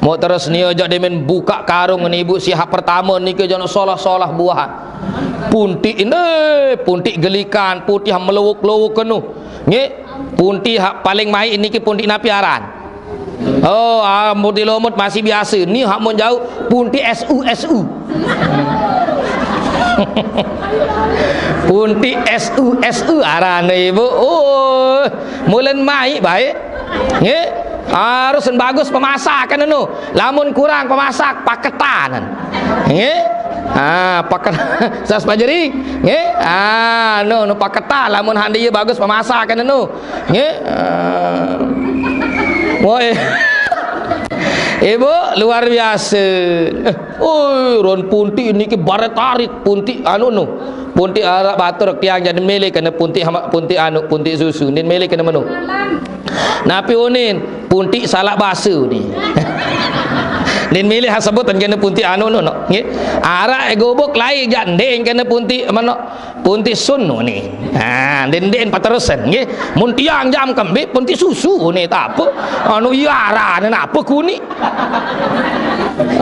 Mau terus nia jak demen buka karung ni ibu, si hak pertama niki jano solah-solah buahan. Puntik ini, puntik gelikan, puntik hak melowok-lowok kenu. Nggih, puntik hak paling maik niki puntik napi aran? Oh, ah, puntik lomut masih biasa. Ni hak mun jauq puntik S U, S U. Puntik S U, S U aran ibu. Oh, mulen maik baik. Nggih. Harus bagus pemasakan anu. Lamun kurang pemasak, paketan. Nggih. Ah, paket sas pajeri. Nggih. Ah, anu, anu paketan lamun hande ye bagus pemasakan anu. Nggih. Ah. Woi. Ibu, luar biasa. Eh, oi, ron puntik niki bare tarik, puntik anu nu. Puntik araq batur tiang jadi milih kena puntik hama-, puntik anu, puntik susu. Nin milih kena menu. Napi unin? Puntik salak basa ni. Nin milih hak sebutan kena puntik anu nu, no. Nggih. Araq gubuk lai jak ndin kena puntik mano? Puntik sun nu ni. Ha, ndin-ndin paterusan, nggih. Mun tiang jam kembe puntik susu ni tak apa. Anu iya arane napa kuni?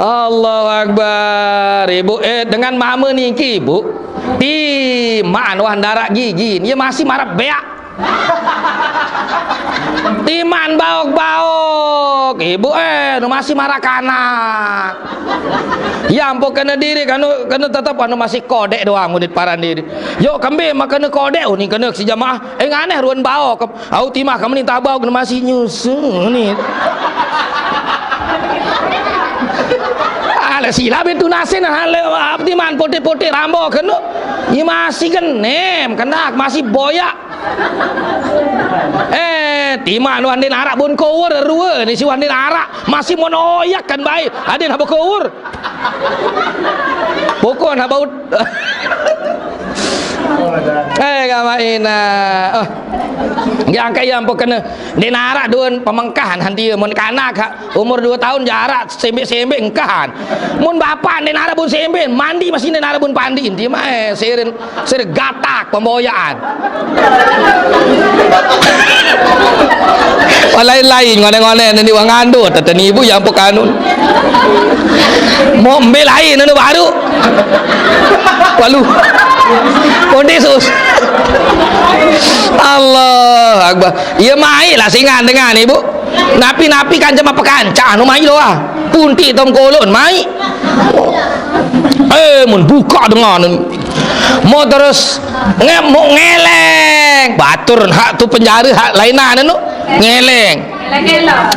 Allahu Akbar. Ibu, eh, dengan mama niki, Bu. Timan wah ndaraq gigi, ye masih maraq beak. Timan baok-baok, ibu, eh, nu masih maraq kanak. Ya ampun, kena diri, kanu, kena tetep anu masih kodek doang, unit paran diri. Yo, kembe mah kena kodek, uni kena si jamaah. Eh, nganeh ruan baok. Au timah kamu ni tabau kena masih nyusu ni. Ala sila betu nasin, ala, ah, timan pote-pote rambo kena. Ye masih genem, kendak masih boyak. Eh, timan wandin arak bun kower rue ni si wandin arak masih monoyak kan baik. Adin haba kower. Pokok haba ut-, Eh, gamaq inaq. Oh. Nggih angkat ya ampun kena. Ndeq naraq duen pemengkahan hantie mun kanak, Kak. Umur dua taun jarak sembek-sembek engkahan. Mun bapak ndeq naraq bun sembek, mandi masih ndeq naraq bun pandi. Nti mae sirin, sirin gatak pemboyaan. Wah, lain-lain ngone-ngone nani wah ngandut, teten ibu ya ampun kanun. Mau mbe lain anu baru. Walu. Kondesus. Allah Akbar. Iya mai lah singan dengan ibu. Napi-napi kanca mapa kanca anu mai doang. Punti tom kolon mai. Eh, mun buka dengan. Mau terus nge-, mau ngeleng. Batur hak tu penjara hak lainan anu. Ngeleng.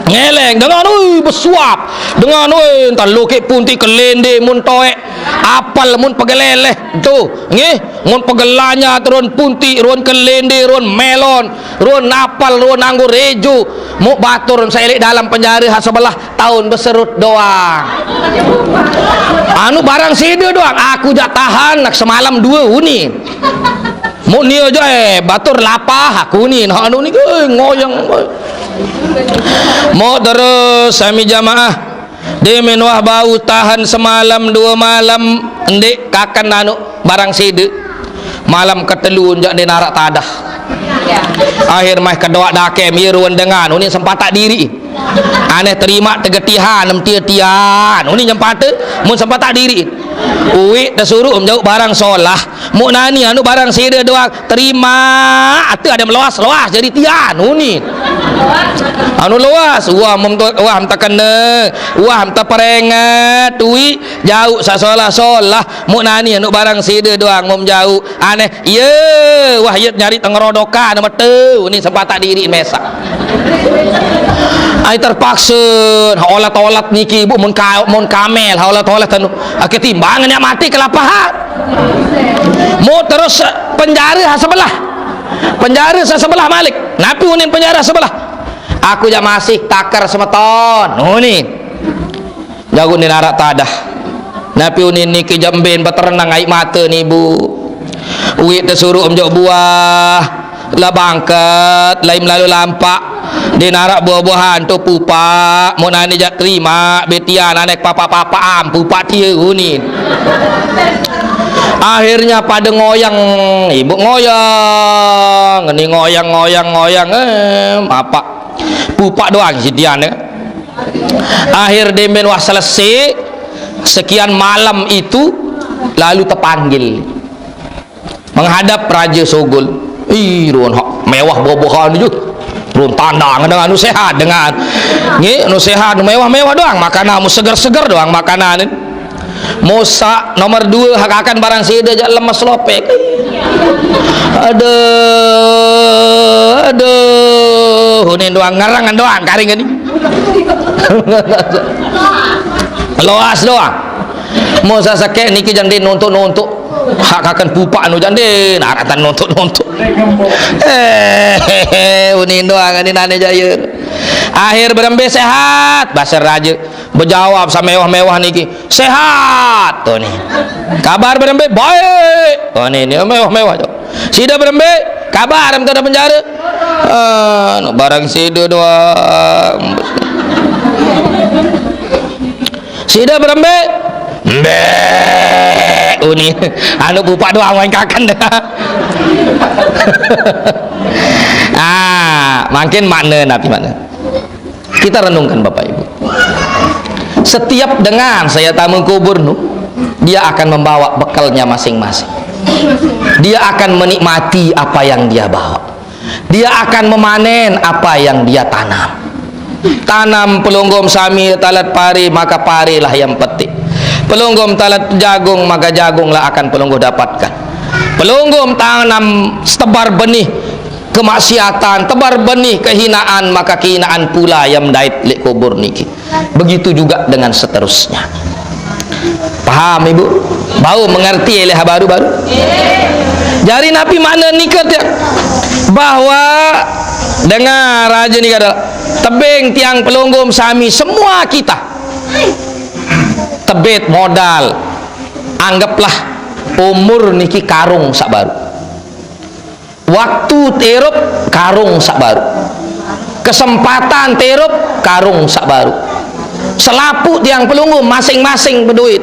Ngeleng dengan, ui, besuap. Dengan, ui, entar lokek punti kelende mun toek. Apel mun pegeleleh. Tuh, nggih. Mun pegelanya turun punti, run kelende, run melon, run apel, run anggur ejo. Muk batur saelek dalam penjara ha sebelah taun beserut doang. Anu barang side doang, aku jak tahan nak semalam dua uni. Muk nio jo, eh, batur lapah aku ni, nah anu ni, eh, ngoyang. Muk terus sami jamaah. Demen wah bau tahan semalam dua malam, ndeq kaken anu barang side. Malam ketelu jak ndeq naraq tadah. Akhir mah kedoaq dakem, ye ruen dengan, unin sempataq diriq. Aneh terimaq tegetihan, em tie tian, unin nyempate, mun sempataq diriq. Uiq tesuruq em jauq barang solah, muk nani anu barang side doang, terimaq, ate ade meloas-loas jari tian, unin. Anu loas, wah mem-, wah em tekene, wah em teperenget, uiq, jauq saq solah-solah, muk nani anu barang side doang, mum jauq. Aneh, iye, wah, iye nyari tengerodokan, mete, ni sempataq diriq mesaq. Ai terpakse, ha olat-olat niki, Bu, mun ka-, mun kamel, ha olat-olat anu. Ah, ketimbangan yang mati kelapahan. Mau terus penjara ha sebelah. Penjara sa sebelah malik. Napi unin penjara sebelah? Aku jak masih taker semeton. Unin. Jago ndeq naraq tadah. Napi unin niki jemben beterenang aiq mate ni, Bu. Uiq tesuruq em jok buah. La bangket, lain melalu lampaq. Ndeq naraq buah-buahan tu pupaq. Mun ane jak terimaq, betian anek papa-papa am, pupaq tie unin. Akhirnya pade ngoyang, ibu ngoyang, ni ngoyang, ngoyang, ngoyang, eh, apak. Pupaq doang sidian, eh. Akhir demben wah selesai, sekian malam itu, lalu tepanggil menghadap Raja Sogol. Ih, ruen hak mewah bobohan je. Ruen tandang dengan anu sehat dengan. Nggih, anu sehat, anu mewah-mewah doang makanan, anu seger-seger doang makanan. Mosak nomor dua hak akan barang side jak lemes lopek. Aduh, aduh, unin doang ngerengan doang karing ini. Loas doang. Mau sasakek niki jande nontok-nontok. Hak kaken pupaq anu jande, naratan nontok-nontok. Eh, unin doang ini nane jaya. Akhir berembe sehat, basar raja. Bejawab sa mewah-mewah niki. Sehat. Tuh nih. Kabar berembe baik. Oh, nih, nih mewah-mewah tuh. Sida berembe, kabar em tanda penjara. Ah, nu barang sida doang. Sida berembe, mbek, uni. Anu pupaq doang main kaken dah. Ah, mungkin makna napi makna. Kita renungkan, Bapak Ibu. Setiap dengan saya tamu kubur nu, dia akan membawa bekalnya masing-masing. Dia akan menikmati apa yang dia bawa. Dia akan memanen apa yang dia tanam. Tanam pelunggum sami talat pari, maka parilah yang petik. Pelunggum talat jagung, maka jagunglah akan pelungguh dapatkan. Pelunggum tanam setebar benih kemaksiatan, tebar benih kehinaan, maka kehinaan pula yang mendait leq kubur niki. Begitu juga dengan seterusnya. Paham, Ibu? Bau mengerti leq baru-baru? Jari napi makna nike tiang? Bahwa dengan raja nike adalah tebeng tiang pelunggum sami semua kita. Tebet modal. Anggaplah umur niki karung saq baru. Waktu tirup, karung sak baru. Kesempatan tirup, karung sak baru. Selapuq tiang pelungguh masing-masing beduit.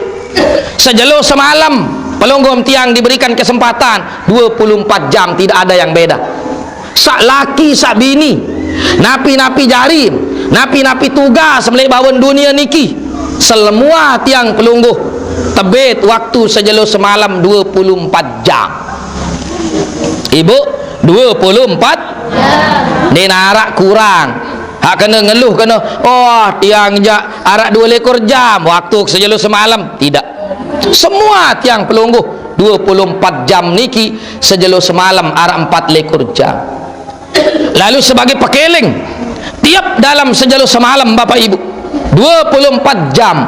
Sejelo semalam, pelungguh tiang diberikan kesempatan dua puluh empat jam, tidak ada yang beda. Sak laki, sak bini, napi-napi jari, napi-napi tugas meleq bawen dunie niki, semua tiang pelungguh tebet waktu sejelo semalam dua puluh empat jam. Ibu, dua puluh empat? Ndeq araq kurang. Hak kene ngeluh kene, "Oh, tiang jaq araq dua likur jam waktu sejelo semalam." Tidak. Semua tiang pelungguh dua puluh empat jam niki, sejelo semalam araq empat likur jam. Lalu sebagai pekeling, tiap dalam sejelo semalam, Bapak Ibu, dua puluh empat jam,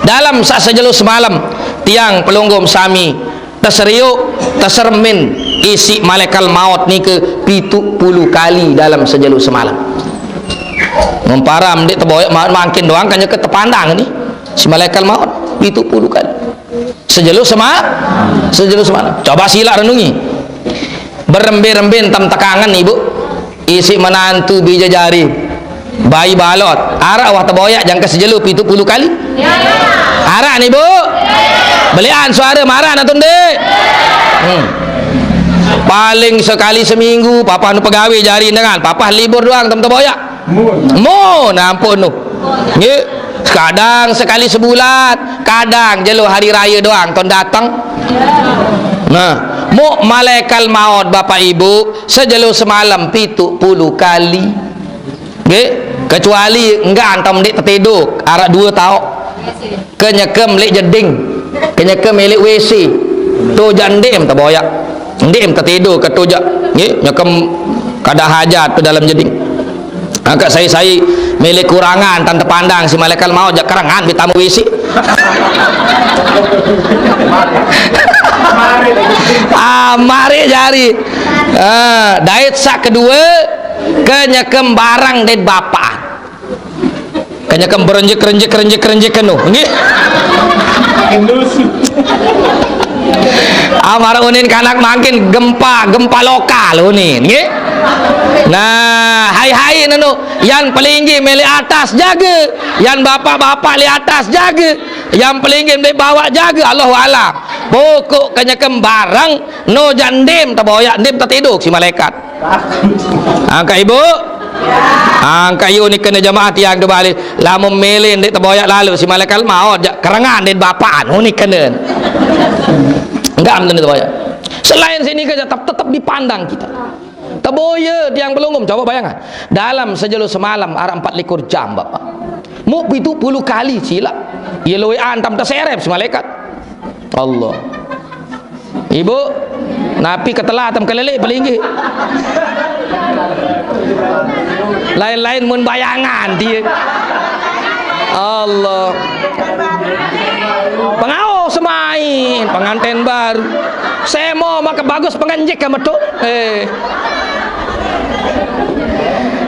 dalam sak sejelo semalam, tiang pelungguh sami teseriuq, tesermin isiq malaikat maut nike pitu puluh kali dalam sejelo semalam. Mun param ndeq teboyaq maut, mangkin doang kan nyeke tepandang ni si malaikat maut pitu puluh kali. Sejelo sema-, sejelo semalam. Coba silaq renungi. Berembe-rembe entam tekangen, Ibu. Isiq menantu bije jari. Bayi balot. Araq wah teboyaq jangke sejelo pitu puluh kali? Araq ni, Bu? Beleqan suare maraq atau ndeq? Hmm. Paling sekali seminggu, papah nu pegawe jari dengan, papah libur doang, tem teboyaq. Mun, ampun nu. Nggih. Kadang sekali sebulan, kadang jelo hari raye doang ton dateng. Nah, muq malaikat maut, Bapak Ibu, sejelo semalam pitu puluh kali. Nggih, kecuali enggak antam ndeq tetedok, araq due taoq. Kenyekem leq jeding, kenyekem leq W C. To jaq ndeqm teboyaq. Ndeqm tetedok ke to jaq. Nggih, nyekem kada hajat to dalem jeding. Angkaq sai-sai mele kurangan, tan tepandang si malaikat maut jaq kerengan bit tame W C. Ah, mari jari. Ah, dait saq kedue, kenyekem barang dait bapaqan. Kenyekem berenjek, renjek, renjek, renjek kenu. Nggih. Amara unin kanak mangkin gempa, gempa lokal unin, nggih. Nah, hai-hai nenu, yan pelinggih mele atas jage, yan bapak-bapak le atas jage, yan pelinggih mele bawaq jage, Allahu alam. Pokok kenyekem barang, no jaq ndim teboyaq, ndim tetedok si malaikat. Angkaq Ibu? Angkaq iyu nike ne jemaah tiang tebalik. Lamun mele ndeq teboyaq lalo si malaikat maut jaq kerengan ndeq bapaqan. Oh, nike ne. Enggak menten teboyaq. Selain sini ke tetep, tetep dipandang kita. Teboye tiang pelungguh, coba bayangkan. Dalam sejelo semalam araq empat likur jam, Bapak. Muq pitu puluh kali silaq. Ye lueqan tam teserep si malaikat. Allah. Ibu, napi ketelah tem keleleq pelinggih. Lain-lain mun bayangan tie. Allah. Pengaos main, penganten baru. Semo make bagus pengenjek ka metu. Eh.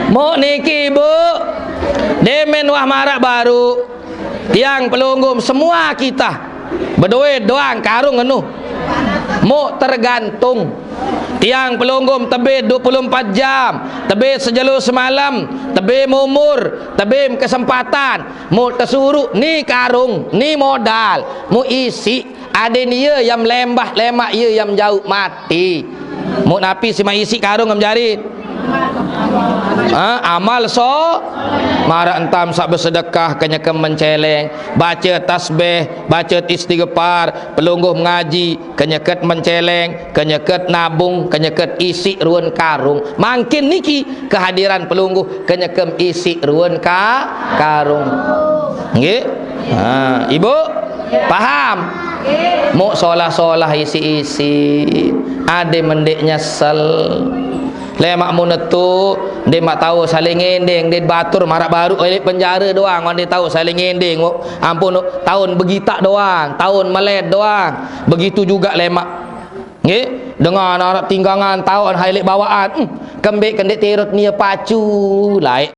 Muq niki, Bu. Demen wah maraq baruq. Tiang pelungguh semua kita bedoe doang karung enu. Muq tergantung. Tiang pelungguh tebet dua puluh empat jam, tebet sejelo semalam, tebem umur, tebem kesempatan. Muq tesuruq ni karung, ni modal, muq isiq. Aden ie yam lembah, lemaq ie yam jauq mati. Muq napi simaq isiq karung em jari? Ha, amal so-, maraq entam saq besedekah, kenyekem menceleng, bace tasbih, bace istighfar, pelungguh mengaji, kenyeket menceleng, kenyeket nabung, kenyeket isiq ruen karung. Mangkin niki kehadiran pelungguh, kenyekem isiq ruen ka-, karung. Nggih? Ha, Ibu? Paham? Muq solah-solah isiq-isiq. Ade mendeq nyesel. Lemaq munetu, ndeq maq tao saling ngendeng, ndeq batur maraq baruq leq penjare doang, ndeq tao saling ngendeng. Ampun, taun begitaq doang, taun melet doang. Begitu juga lemaq. Nggih, dengan araq tinggangan taun hai leq bawaqan. Hmm, kembeq kendeq tirut nie pacu, laeq.